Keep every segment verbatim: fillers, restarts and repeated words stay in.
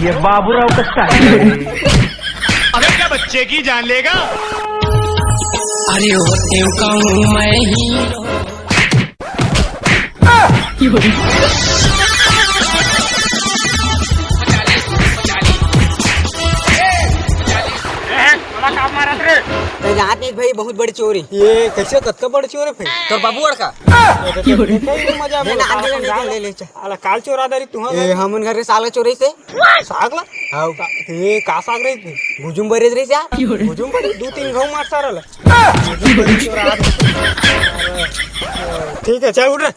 ये बाबूराव का स्टाइल है। अबे क्या बच्चे की जान लेगा? अरे होते कहूँ मैं ही। तो जात नहीं भाई, बहुत बड़ी चोरी। ये कैसे, कतका बड़ी चोरी भाई? तोर बाबू अड़का। ये तो, ये तो मजा नहीं, ना, आगे ले, ले, ले, ले, चल। अला काल चोरा दारी तुहा। ए, हमन घर रे साला चोरी से। साग ला? हाँ। का, ये का साग रही थी? गुजुम बरे रही क्या? गुजुम बरे दो तीन घाव मार सारा ला। ठीक है, चल उठ रे।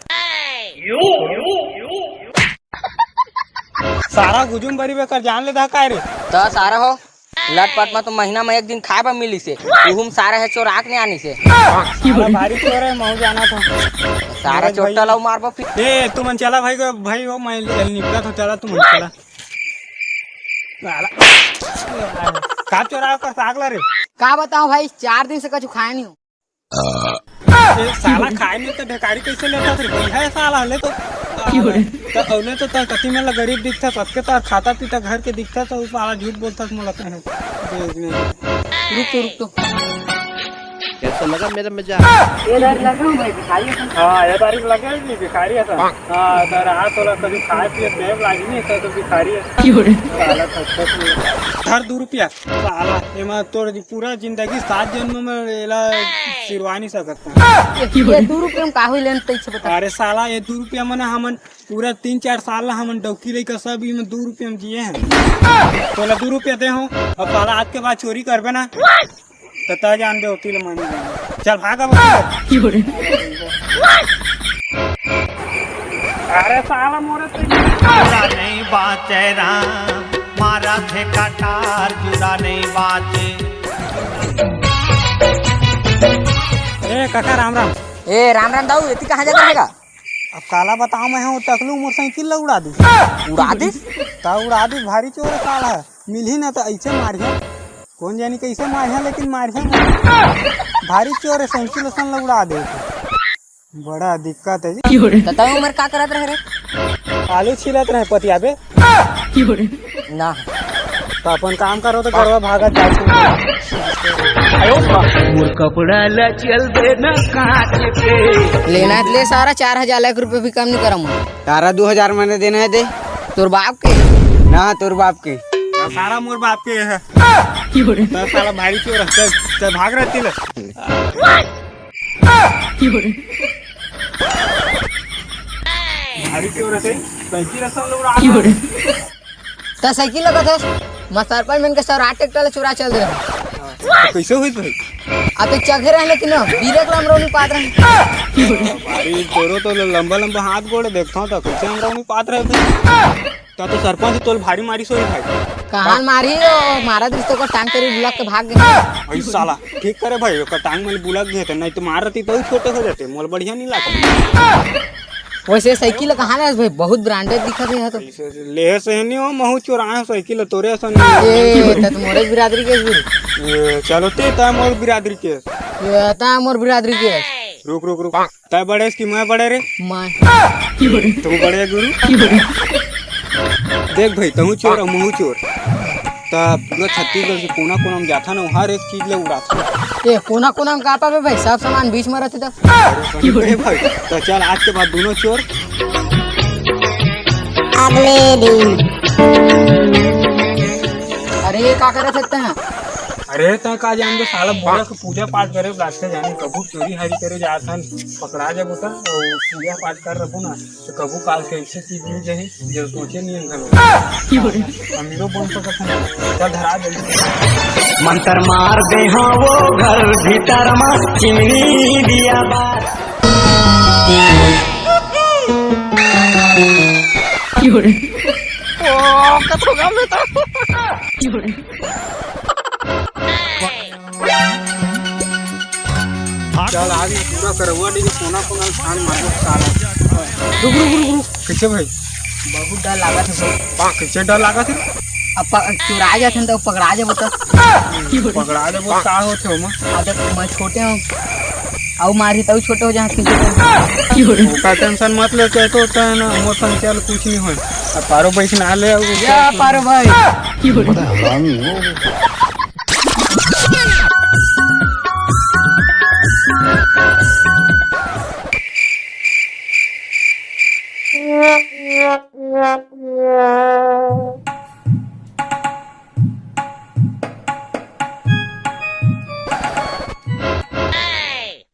सारा गुजुम बरी बेकर जान ले दा काय रे? त सारा हो, लटपट में तो महीना में एक दिन खाए बर मिलिस हे, उहू में सारा हे चोरा के नहीं आनिस हे। सारा भारी चोर है, महू जाना था। सारा मेरे चोट्टा भाई। लाऊ मारबो फिर। ए, तुमन चला भाई को, भाई हो, मैं निपटा था, चला तुमन चला। साला, का चोरा कर साग ला रे? का बताऊं भाई, चार दिन से कछु खाए नहीं हूँ। ए, साला खाए नहीं तो भिखारी कैसे लेता फिर? भाई है साला, ले तो। तो औने तो तय कति में ला गरीब दिखता, सबके तो खाता पीता घर के दिखता, तो साला झूठ बोलता मोला कहे। रुक तो, रुक तो। कैसा लगा मेरा मजाक? ये दारी लगा हूँ भाई, भिखारी है। हाँ, ये दारी लगा है जी, भिखारी है सब। हाँ, तो रात वाला कभी खाए पिए देव लागी नहीं, तो, तो भिखारी है। साला खच्चर नहीं। धर दू रुपया। साला, एमा तोर पूरा जिंदगी सात जन्म में एला सिरवा नहीं सकत। ये दू रुपया में का होई लेन तैसे बता। अरे साला, ये दू रुपया में ना हमन पूरा तीन चार साल ला हमन डौकी लइका सब इमे दू रुपया में जिए हैं। तोला दू रुपया दे हो, अब साला आज के बाद चोरी करबे ना, तो तय जान दे होती ले मानी जाए। चल भाग अब। अरे साला मोरे तो जुड़ा नहीं बाचे राम, मारा थे कटार जुड़ा नहीं बाचे। ए काका राम राम। ए राम राम दाऊ, एती कहाँ जाता रहेगा? अब काला बताओ, मैं हूँ टकलू मोटरसाइकिल ला उड़ा दी। उड़ा दी? ता उड़ा दी, भारी चोर साला है। मिलही ना तो ऐसे मारिया, कौन जानी कैसे मारिया, लेकिन मारिया। भारी चोर है, साइकिल असन ला उड़ा दे। बड़ा दिक्कत है जी। त तय उमर का करत रहे रे? आलू छीलत रहे पतियाबे। ना। तो अपन काम करो तो गड़वा भागत जाए। मोर कपड़ा ला चल देना काट के। लेना है ले सारा, चार हजार लाख रुपए भी कम नहीं करम। सारा दो हजार मैंने देना है दे। तोर बाप के? ना, तोर बाप के। सारा मोर बाप के है। तो साला भारी चोर है। चल, चल भाग रहे तिल। भारी चोर है, साइकिल असन ला उड़ा। त साइकिल लगत है, मैं सरपंच मन के सर ट्रैक्टर ला चुरा चल दे। तो कैसे हुई भाई? अब तो चघे रहे लेकिन ना, बीरे के लमरो नहीं पात रहे। भारी तोरो तो लंबा लंबा हाथ गोड़ देखता हूँ, तो कैसे हमरा नहीं पात रहे भाई? तो, तो सरपंच तोल भारी मारी सोई भाई। कहाँ मारी हो? मारा दृष्टि को टांग तेरी बुला के भाग गए। भाई साला, ठीक करे भाई, ओकर टांग में बुला गए थे, नहीं तो मार रहती तो छोटे हो जाते, मोल बढ़िया नहीं लागत। वैसे साइकिल कहाँ ले भाई, बहुत ब्रांडेड दिखत है यहाँ तो। लेहे से नहीं हो, महू चोराए हो साइकिल, तोरे असन नहीं। ए, त मोरे बिरादरी के भी। ए, चलो ते ता मोर बिरादरी के। ए, ता मोर बिरादरी के। रुक, रुक, रुक। तय बड़े कि मैं बड़े रे? मैं। तू बड़े गुरु? देख भाई, तहूँ चोर अउ महूँ चोर। त पूरा छत्तीसगढ़ के कोना कोना में जाथा ना, हर एक चीज ले उड़ाथा। ए, कोना कोना में का पाबे भाई, सब सामान बीच में रहथे त। अरे सही कहे भाई, त चल आज के बाद दोनों चोर। अगले दिन। अरे ये का करत हस तैं? अरे तैं का जानबे साला, बोरा के पूजा पाठ करे लागथे जाने, कभू चोरी हारी करे जात हन, पकड़ा जाबो त, अउ पूजा पाठ कर रखो ना, त कभू काल के ऐसे चीज मिल जाही, जो सोचे नहीं हन घलो। अमीरो बन सकत हन, चल धरा जल्दी। मंतर मार दे हाँ वो घर भीतर मा चिमनी दिया बार। चल, आज ये पूरा करवा दे, कोना कोना छान मारो साला। रुक, रुक, रुक, रुक। कैसे भाई? बहुत डर लागत हे भाई। कैसे डर लागत हे? अब प-, चुरा जात हन त पकड़ा जाबो त। पकड़ा जाबो, का होथे ओमा? अब देख, मैं छोटे हूँ, अउ मारही तउ छोटे हो जाए, खींचे तो। ओकर टेंशन मत ले, चैतो तैं ना, मोर संग चल, कुछ नहीं होय। अब पारो पैसे ना ले, वो या पारो भाई। बड़ा हरामी हो।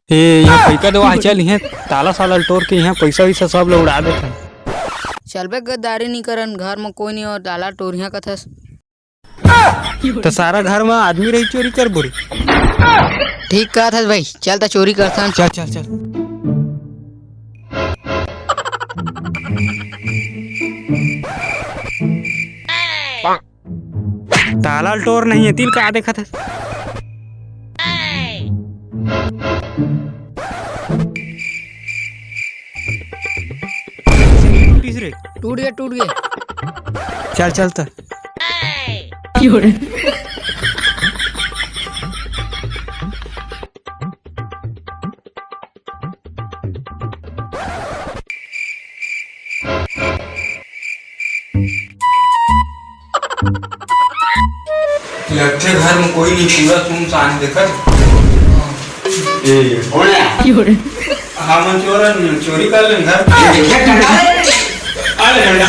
ए, इहाँ पैका देवा हे, चल, इहाँ ताला साला ल टोर के इहाँ पैसा वैसा सब ल उड़ा देथन। चलबे गद्दारी नी करन, घर म कोई नी और ताला टोरिया कथस। त सारा घर म आदमी रही चोरी करबो रे। ठीक कहत हस भाई, चल त चोरी करथन। चल, चल, चल। ताला ल टोर नहीं हे, तिल का देखत हस? टूटिस रे। टूट गया, टूट गया। चल, चल त। लगथे घर में कोई नहीं, पूरा सुनसान देखत। ए, कौन है? हमन चोरन, चोरी कर लेन घर। ये देखिए, टंगा है। अरे, टंगा।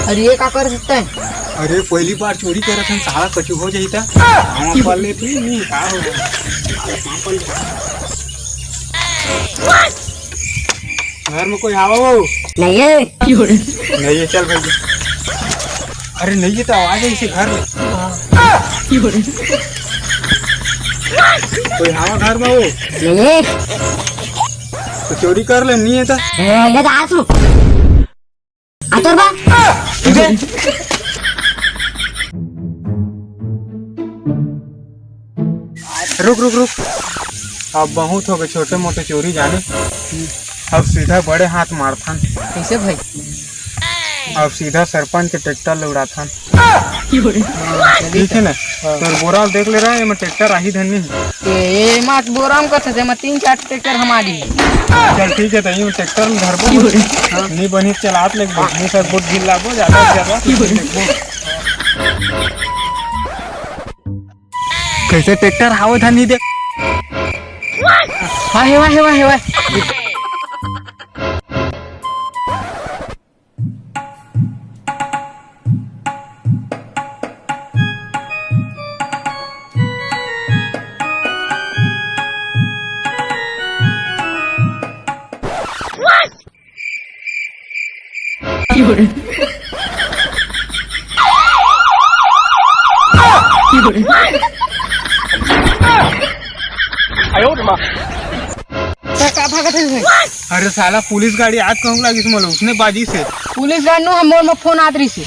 अरे, ये का कर सकता है? अरे, पहली बार चोरी करत हन, साला कछु हो जाही त। हम अपन ले थी, नहीं, का हो? घर में कोई आवा हो? नहीं है। नहीं है, चल भाई। अरे नहीं है तो आवाज है इसे घर में। कोई हवा घर में हो? नहीं है। तो चोरी कर ले, नहीं है तो। ए, ये तो आसू। आ तोर बा। रुक, रुक, रुक। अब बहुत हो गए छोटे मोटे चोरी जाने। अब सीधा बड़े हाथ मारथन। कैसे भाई? अब सीधा सरपंच के ट्रैक्टर ले उड़ाथन। ठीक है ना? हाँ। तोर बोरा देख ले रहा है, एमा ट्रैक्टर आही धन नहीं। ए, ए, मत बोरा में कथे, जेमा तीन चार ट्रैक्टर हमारी है। चल ठीक है, तो यूं ट्रैक्टर में धरबो। हाँ। नहीं बनी चलात लेबो, नहीं सर बहुत ढील लागबो, ज्यादा से ज्यादा देखबो। कैसे ट्रैक्टर हावत हे नहीं देख। वाह, हे वाह, हे वाह, हे वाह। सर, का भागत हे? अरे साला, पुलिस गाड़ी आज कहूँ लागिस मोला, उसने बाजी से। पुलिस गाड़ी नो, हम मोर में फोन आत रही से।